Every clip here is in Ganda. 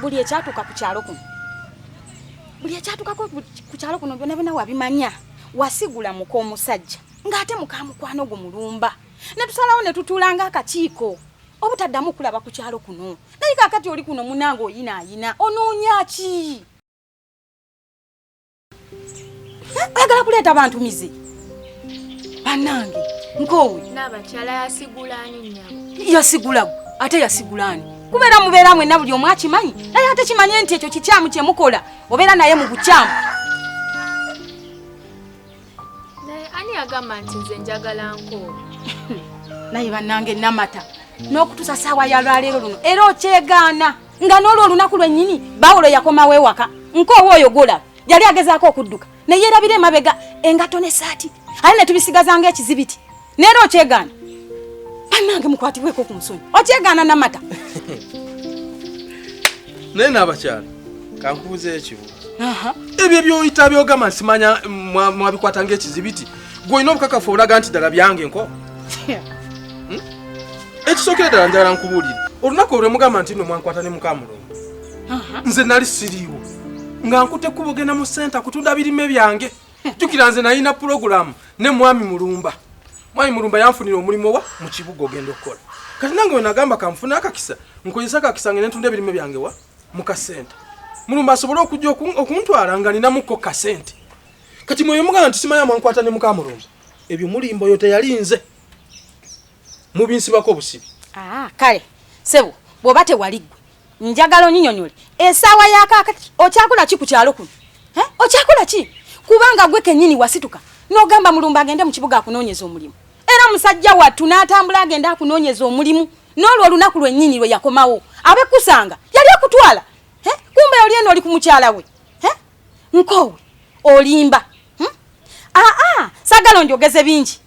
Buli ekyatuuka ku kyalo kuno, buli ekyatuukako ku kyalo kuno byonna byonna wabimanya. Wasigula muka omusajja ng'ate muka mukwano gwo Mulumba, ne tusalawo ne tutuula ng'akakiiko obutaddamu kulaba ku kyalo kuno. Naye kaakati oli kuno munange, oyinaayina, onoonya ki? Oyagala kuleeta bantu mize? Bannange, nkoowe. N'abakyala, yasigula ani, nnyabo? Yasigula gwe, ate yasigula ani? Kubeera mubeera mwenna, buli omu akimanyi, naye ate kimanye nti ekyo kikyamu kye mukola, obeera naye mu bukyamu. Naye ani yagamba nti nze njagala nkoowe? Naye bannange, Namata, n'okutuusa saawa ya lwaleero luno era okyegaana nga n'olwo olunaku lwennyini bawulo yakomawo ewaka, nkoowe oyo gwolaba yali agezaako okudduka ne yeerabira emabega engato n'essaati, ate ne tubisigaza ng'ekizibiti, neera okyegaana. Bannange, mukwatibweko ku nsonyi, okyegaana, Namata. Naye n'abakyala, kankubuza ekibuuzo. Ebyo byoyita byogamba nsimanya mwabikwata ng'ekizibiti, gwe olina obukakafu obulaga nti ddala byange nko? Ekisookera ddala, njagala nkubuulire, olunaku olwe mugamba nti nno mwankwata ne mukamulongo, nze nali siriiwo, nga nkute kkubo genda mu senta kutunda birime byange. Jjukira nze nalina pulogulaamu ne mwami Mulumba. Mwami Mulumba yanfunira omulimu wa mu kibuga ogenda okukola. Kati nange we nagamba kanfune akakisa, nkozesa akakisa ngende ntunda ebirime byange wa mu kasente, Mulumba asobole okujja okuntwala nga ninamukko kasente. Kati mweyo mugamba nti simanya mwankwata ne mukamulumba, ebyo mulimba, oyo teyalinze, mubinsibako obusibi. Ah, kale sebo, bw'oba tewali ggwe, njagala onyinyonyole esaawa ya kaakati okyakola ki ku kyalo kuno? Eh? Okyakola ki? Kubanga gwe kennyini wasituka n'ogamba Mulumba agende mu kibuga akunoonyeza omulimu, era musajja wattu n'atambula agende akunoonyeza omulimu. N'olwo olunaku lwennyini lwe yakomawo abekusanga yali akutwala. Eh? Kumbe oli eno oli ku mukyala we. Eh? Nkoowe, olimba. Hmm? Aa, saagala onjogeze bingi.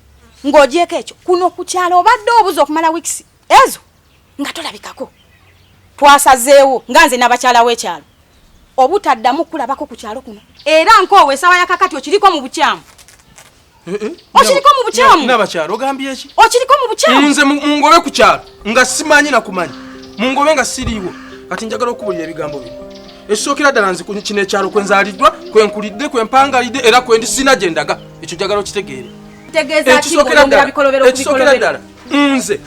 Ng'ogyeko ekyo, kuno ku kyalo obadde obuza okumala wiikisi ezo nga tolabikako. Twasazeewo nga nze n'abakyala w'ekyalo obutaddamu kulabako ku kyalo kuno. Era nkoowe, esaawa ya kakati okiriko mu bukyamu, okiriko mu bukyamu. N'abakyalo, ogambye eki? Okiriko mu bukyamu. Nze mungobe ku kyalo nga simanyi nakumanya, mungobe nga siriiwo. Kati njagala okubulira ebigambo bino. Ekisookera ddala, nze kino ekyalo kwe nzaaliddwa, kwe nkulidde, kwe mpangalidde, era kwe ndi, sina gye ndaga. Ekyo njagala okitegeere. Tegeeza ki? Ekisookera ng'oyongera ddala, bikolobero ku ekisookera bikolobero? ddala, nze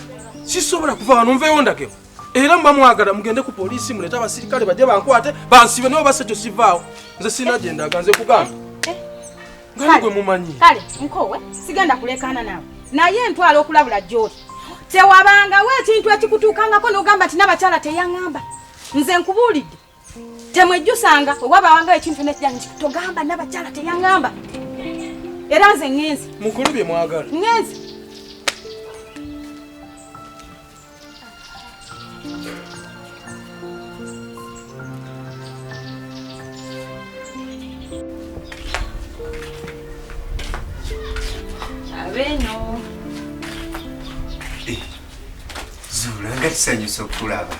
sisobola kuva wano nveewo ndagewo. Era muba mwagala mugende ku poliisi, mulete abasirikale bajje bankwate bansibe, naye oba sekyo sivaawo. Nze sina gye ndaga, nze kugamba nga gwe mumanyi. Kale nkoowe, sigenda kulekaana naawe, naye ntwala okulabula gy'oli. Tewabangawo ekintu ekikutuukangako n'ogamba nti n'abakyala teyaŋŋamba. Nze nkubuulidde, temwejjusanga owabawangawo ekintu nekija nti togamba n'abakyala teyaŋŋamba. Era nze ŋŋenze. Mukulu bye mwagala. Ŋŋenze. Abeeno. Zuula, nga kisanyusa okulaba.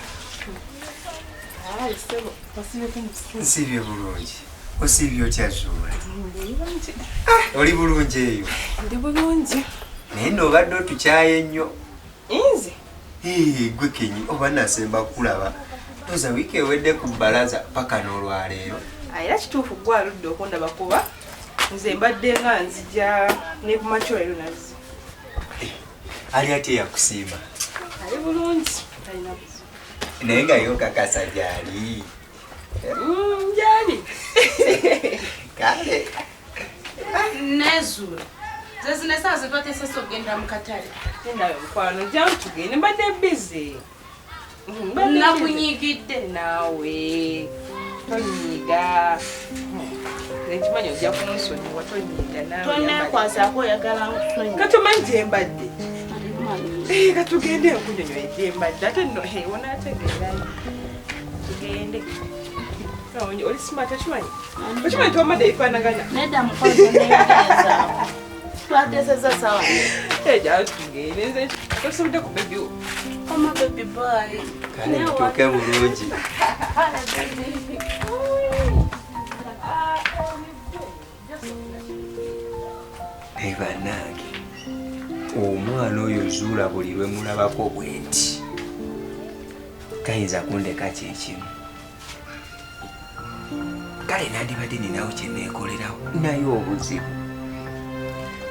Nsiibye bulungi, osiibye otya, Zuula? Oli bulungi eyo? Ndi bulungi. Naye nno obadde otukyaye nnyo. Nze? Gwe kenyi oba nasemba kulaba toza wiiki ewedde ku bbalaza paka n'olwaleero. Era kituufu, gwe aludde okundaba, kuba nze mbadde nga nzija ne ku makyo leero nazze. Ali ate yakusiima? Ali bulungi, talina buzibu. Naye nga yokakasa gyali? Gyali. Kale. Nezuula, ze zino esaawa zetwatesesa okugenda mu katale. Nawe mukwano, jangu tugende, mbadde busy. Nakunyigidde. Naawe tonyiiga, nkimanyi ojja kunsonyiwa, tonyiiga naawe. Toneekwasaako, oyagala nkusonyiwa. Kati omanyi gye mbadde? Katugende nkunyonyola gye mbadde, ate nno onaategeerayo. Tugende. Oli smart, okimanyi? Okimanyi twamadde ebifaanagana? Nedda mukwano, neegezaako. Twateseza sawa. Jangu tugende, nze tosobodde ku baby wo. Oma baby boy. Kale, mutuuke bulungi. Baby. Naye bannange, omwana oyo Zuula buli lwe mulabako bwe nti tayinza kundeka kyekimu. Kale nandibadde ninawo kye neekolerawo, naye obuzibu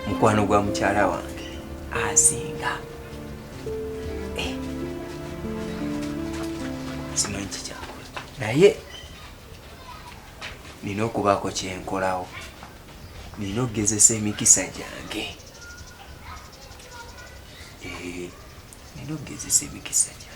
mukwano gwa mukyala wange asinga. Simanyi kikyakola, naye nina okubaako kyenkolawo, nina okugezesa emikisa gyange. Nina okugezesa emikisa gyange.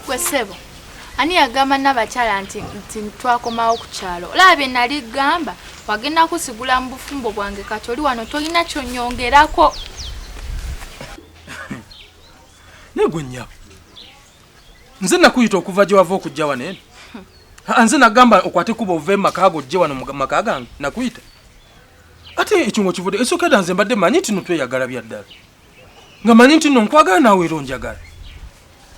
Gwe ssebo, ani yagamba n'abakyala nti twakomawo ku kyalo? Olaba bye nali gamba, wagenda kusigula mu bufumbo bwange, kati oli wano tolina ky'onyongerako. Naye gwe nnyabo, nze nakuyita okuva gye wava okujja wano eno. Nze nagamba okwate kuba ove mu maka go ojje wano mu maka gange, nakuyita. Ate ekyo ng'okivudde, esooka dda nze mbadde mmanyi nti no tweyagala bya ddala. Nga mmanyi nti no nkwagala naawe era onjagala.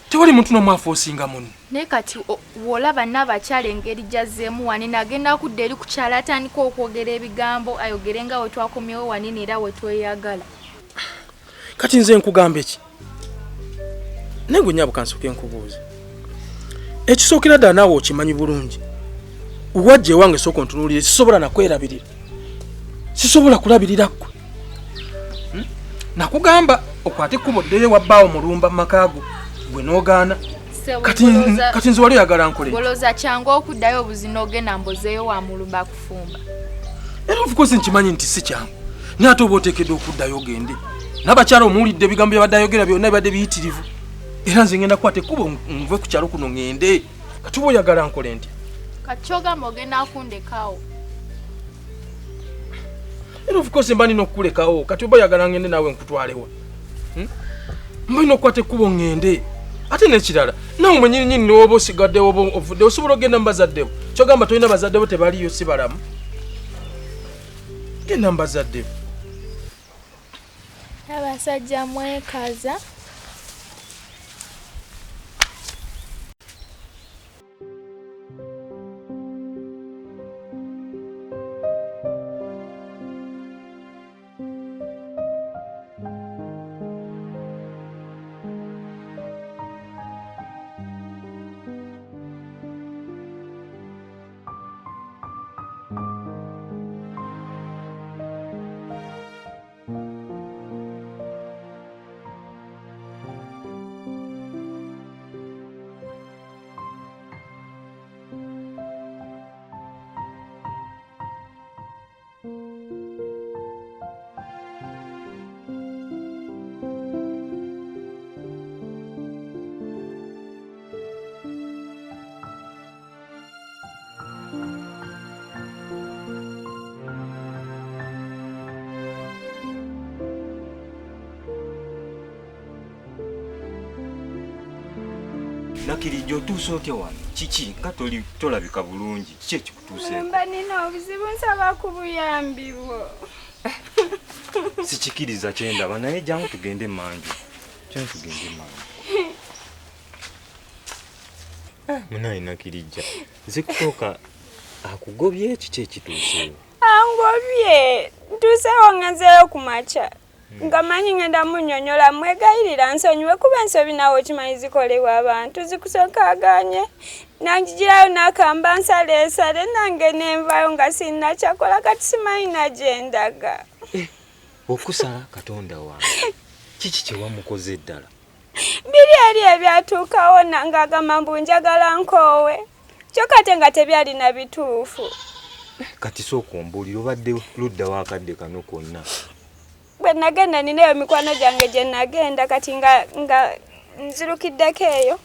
Tewali muntu n'omu afoosinga munne. Naye kati w'olaba n'abakyala engeri gy'azzeemu wanene, agenda kudda eri ku kyalo atandika okwogera ebigambo, ayogere nga we twakomyewo wanene era we tweyagala. Kati nze nkugamba eki? Naye gwe nnyabo kansooke nkubuuze. Ekisookera ddala naawe okimanyi bulungi. Wajja ewange sooka ontunuulire, sisobola nakwerabirira. Sisobola kulabirira ggwe. Nakugamba okwate ekkubo oddeyo ewa bbaawo Mulumba mu maka go, gwe n'ogaana. Kati nze wali oyagala nkole. Olowooza kyangu okuddayo obuzina ogenda mbozeeyo wa Mulumba kufumba? Era of course nkimanyi nti si kyangu, naye ate oba oteekeddwa okuddayo ogende. N'abakyala omuwulidde ebigambo byabadde ayogera byonna bibadde biyitirivu. Era nze ngenda kukwata ekkubo nve ku kyalo kuno ŋŋende. Kati oba oyagala nkole ntya? Kati ky'ogamba ogenda kundekawo? Era of course mba nina okukulekawo. Kati oba oyagala ngende naawe nkutwalewa? Mba nina okukwata ekkubo ŋŋende. Ate n'ekirala, naawe mwennyini nnyini n'oba osigaddewo oba ovuddewo, osobola okugenda mu bazadde bo. Ky'ogamba tolina bazadde bo tebaliiyo si balamu? Genda mu bazadde bo. Abasajja mwekaza. Nakirijja otuuse otya wano? Kiki nga toli tolabika bulungi? Kiki ekikutuuseeko? Mba nina obuzibu, nsaba ku buyambi bwo. Sikikiriza kyendaba, naye jangu tugende emanju. Jangu tugende emanju. Munaye Nakirijja, nze kusooka akugobye, kiki ekituuseewo? Angobye, ntuuseewo ngenzeeyo ku makya. Nga manyi ngenda munnyonnyola, mwegayirira nsonyiwe kuba ensobi naawe okimanyi zikolebwa abantu, zikusookaaganye. Nanjigirayo n'akamba nsaleesale nange nenvaayo nga sirina kyakola, kati simanyi na gye ndaga. Okusala Katonda wange, kiki kye wamukoze ddala? Biri eri ebyatuukawo ng'agamba mbu njagala nkoowe, kyokka ate nga tebyalina bituufu. Kati sooka ombuulire, obadde ludda wa akadde kano konna? Bwe nagenda nina eyo mikwano gyange gye nagenda, kati nga nzirukiddeko eyo.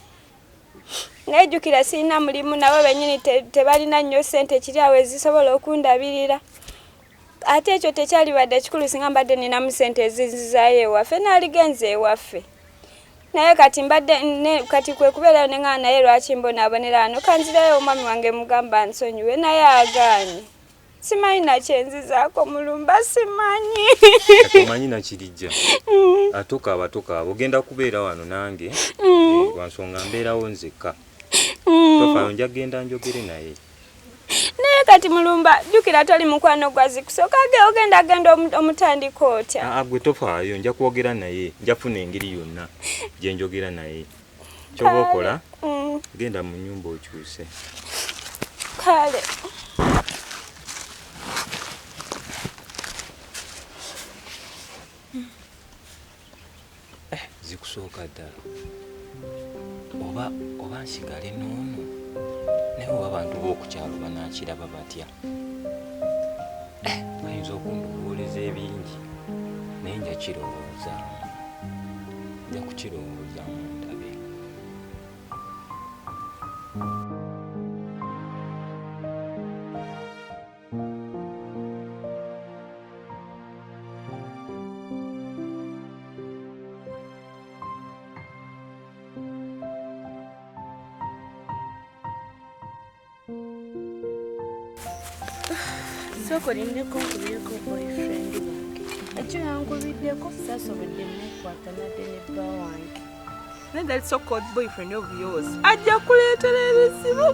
Naye jjukira sirina mulimu, nabo bennyini tebalina nnyo ssente kiri awo ezisobola okundabirira. Ate ekyo tekyalibadde kikulu singa mbadde ninamu ssente ezinzizaayo ewaffe, naaligenze ewaffe. Naye kati mbadde kati kwe kubeerayo ne ŋŋamba naye lwaki mbonaabonera wano, kanzirayo omwami wange mugamba ansonyiwe, naye agaanye. Simanyi nakyenzizaako Mulumba, simanyi. Omanyi Nakirijja, atokaaba tokaaba, ogenda kubeera wano nange lwa nsonga mbeerawo nzekka. Tofaayo, nja genda njogere naye. Naye kati Mulumba, jjukira toli mukwano gwa Zikusooka, ogenda genda omutandika otya? Aa, gwe tofaayo, nja kwogera naye, nja kufuna engeri yonna gye njogera naye. Kyoba okola, genda mu nnyumba okyuse. Kale. Zikusooka ddala oba nsigale n'ono, naye oba abantu b'oku kyalo banaakiraba batya? Bayinza okundowooleza ebingi, naye nja kirowoozaamu, nja kukirowoozaamu ndabe. Sooka olindeko nkubireko boyfriend wange. Ekyo yankubiddeko saasobodde mukwata nadde ne bba wange. Naye that so called boyfriend of yours ajja kuleetera ebizibu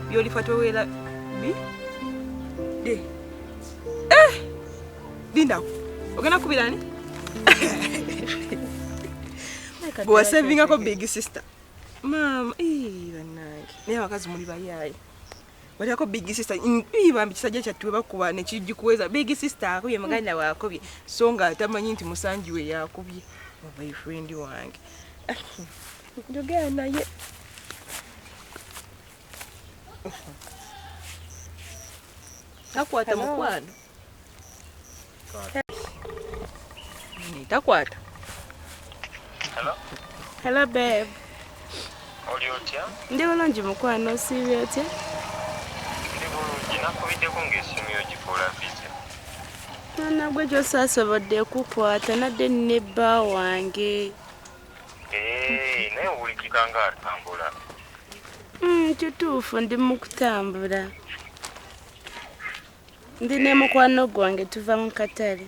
byolifa toweera bi de lindako ogenda kubira ani bwewasavingako big sister maama. Bannange, naye abakazi muli bayaayi. Batyako big sister bambi kisajja kyattu bakuba nekigikuweza big sister akubye muganda waakubye, so nga tamanyi nti musanji we yakubye. Boyfriend wange njogera naye takwata. Hello. Mukwano takwata. Hello babe. Oli otya? Ndi bulungi mukwano, osiibye otya? Ndi bulungi, nakubiddeko ng'essimu yo gifuula busy. Mwana gwe gy'osaasobodde kukwata nadde nina bba wange. Naye owulikika ng'atambula. Kituufu ndi mu kutambula. Ndi ne mukwano gwange tuva mu katale.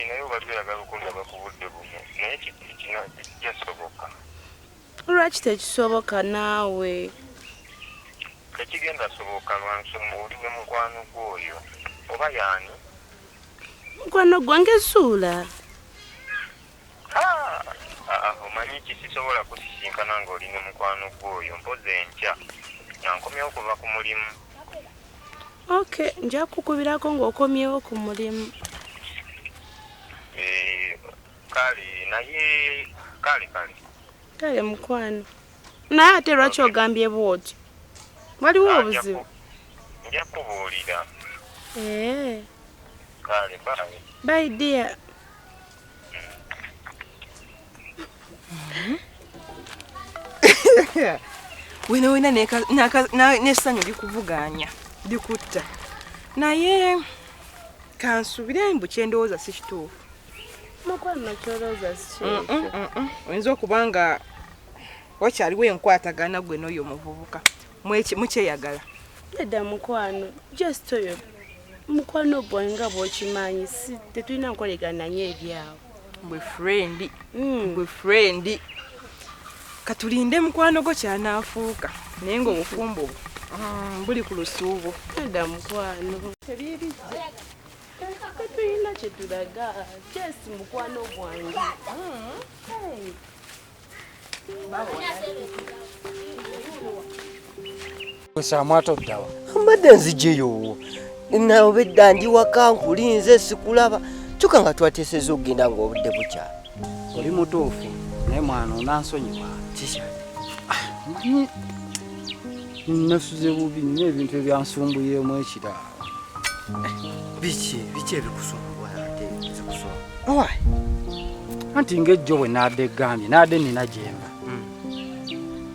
Naye obadde oyagala okundaba ku budde buno, naye kijjasoboka. Lwaki tekisoboka naawe? Tekigenda soboka lwa nsonga oli ne mukwano gwo oyo. Oba y'ani? Mukwano gwange Suula. Omanyi ki, sisobola kusisinkana ng'oli ne mukwano gwo oyo, mpozi enkya nga nkomyewo kuva ku mulimu. Okay, nja kukubirako ng'okomyewo ku mulimu. Kale naye kale kale. Kale mukwano. Naye ate lwaki ogambye bw'otyo? Waliwo obuzibu? Nja kubuulira. Kale, bye. Bye dear. Wena wena n'essanyu likuvuganya likutta, naye kansubire mbu kyendowooza si kituufu. Mukwano kyolowooza si kyekyo. Oyinza okuba nga wakyaliwo enkwatagana gwe n'oyo omuvubuka mukyeyagala. Nedda mukwano, just oyo mukwano gwange nga bw'okimanyi, si tetulina nkolagana nnyo ebyawo. Bwe friend bwe friend, katulinde mukwano gwo kyanaafuuka, naye ng'obufumbo bwo buli ku lusuubo. Nedda mukwano. Tetulina kye tulaga, just mukwano gwange. Hey. Samwata oddawa? Mbadde nzijeyo naobedda ndi waka nkulinze sikulaba, kyokka nga twateesezza okugenda ng'obudde bukya. Oli mutuufu, naye mwana onansonyiwa. Kiki? Manyi nasuze bubi, nina ebintu ebyansumbuyemu ekiraalo. Biki biki ebikusumbuwa ate zikusoma? Owai, anti ng'ejjo bwe naadde egambye naadde nina gyemba,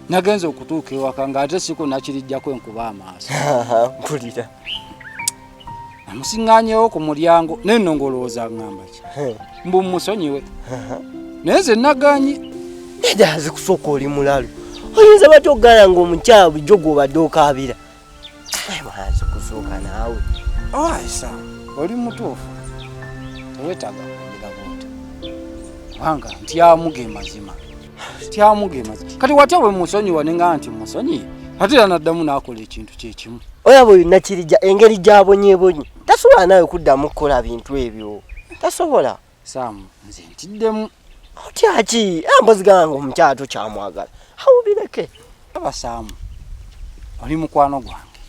nagenza okutuuka ewaka ng'ate siko nakirijjako enkuba amaaso. Mpulira. Namusiŋŋaanyewo ku mulyango, naye nno ng'olowooza ŋŋamba ki? Mbu musonyiwe, naye nze naganye. Nedda, zikusooka oli mulalu. Oyinza batya okugaana ng'omukyala bulijjo gw'obadde okaabira? Mwanzi kusooka naawe. Owaisa, oli mutuufu. Tewetaaga kwogera bw'otyo. Kubanga ntyamu ge mazima. Ntyamu ge mazima. Kati watya bwe musonyiwa ne nga nti musonyiye, ate era n'addamu n'akola ekintu kye kimu. Olaba oyo Nakirijja engeri gy'abonyebonye, tasobola naawe kuddamu kukola bintu ebyo. Tasobola. Sam, nze ntiddemu. Otya ki? Mpozi gamba ng'omukyala tokyamwagala. Awo bireke. Laba Sam, oli mukwano gwange.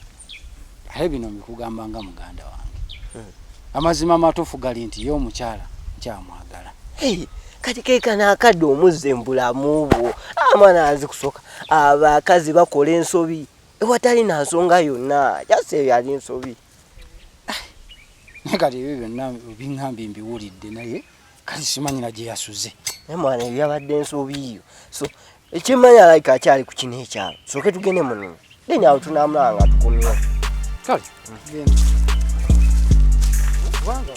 Ate bino mbikugamba nga muganda wange. Amazima amatuufu gali nti ye omukyala nkyamwagala. Hey, kati keekano akadde omuzze mu bulamu bwo. Mwana azi kusooka. Abakazi bakola ensobi ewatali na nsonga yonna. Just eyo yali nsobi. Naye kati ebyo byonna biŋŋambye mbiwulidde naye kati simanyi na gye yasuze. Naye mwana ebyo yabadde nsobi yo. So ekyemmanyi alabika akyali ku kino ekyalo. Sooke tugende muno. Then awo tunaamulaba nga tukomyewo. Kale genda. Kubanga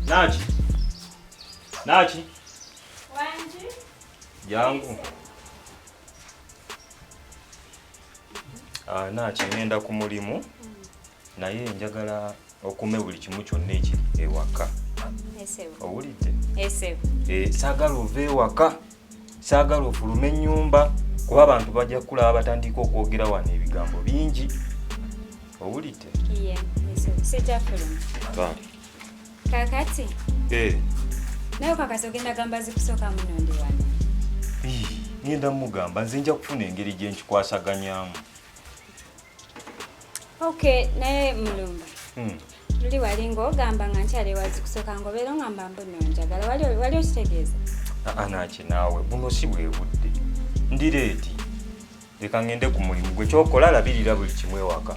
Naki? Naki? Wangi? Jangu. Naki ngenda ku mulimu naye njagala okume buli kimu kyonna ekiri ewaka. Owulidde? Saagala ove ewaka, saagala ofulume ennyumba kuba abantu bajja kukulaba batandika okwogera wano ebigambo bingi. Owulidde? Sijja fuluma. Kale. Kakati. Naye okakasa ogenda gamba zikusooka muno ndi wano. Ngenda mugamba nze nja kufuna engeri gye nkikwasaganyaamu. Okay, naye Mulumba. Luli wali ng'ogamba nga nkyali ewa zikusooka ng'obeera ongamba mbu nno njagala. Wali okitegeeza? Naki naawe buno si bwe budde. Ndi leeti. Leka ngende ku mulimu gwe ky'okola labirira buli kimu ewaka.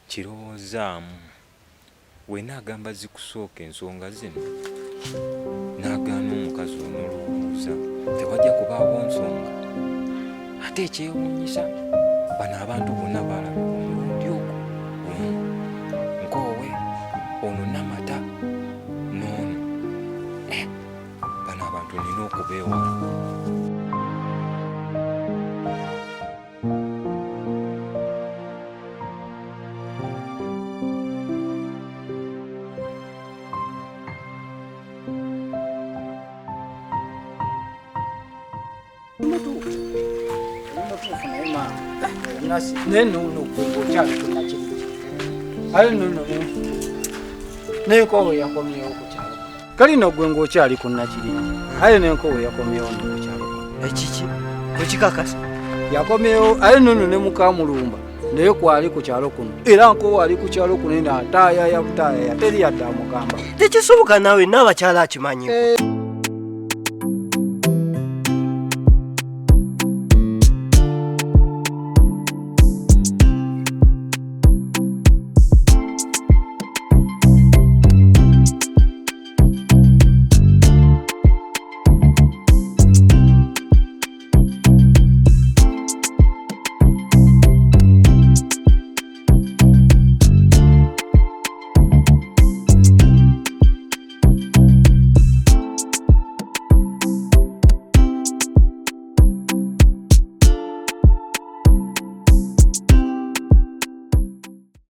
Kirowoozaamu wena agamba zikusooka ensonga zino n'agaana omukazi ono olowooza tewajja kubaawo nsonga. Ate ekyewuunyisa bano abantu bonna baalabika omulundi ogwo gumu, Nkoowe ono Namata n'ono. Bano abantu nina okubeewala. Naye nno gwe ng'okyali kunnakirigi. Aye nno nno n'enkoowe yakomyewo ku kyalo. Kali nno gwe ng'okyali ku nnakirigi. Aye n'enkoowe yakomyewo nno ku kyalo. Ekiki? Okikakasa? Yakomyewo aye nno nno ne mukamulumba naye kwali ku kyalo kuno. Era nkoowe ali ku kyalo kuno eno ataayaya butaayaya teri yadde amugamba. Tekisoboka naawe n'abakyala akimanyi.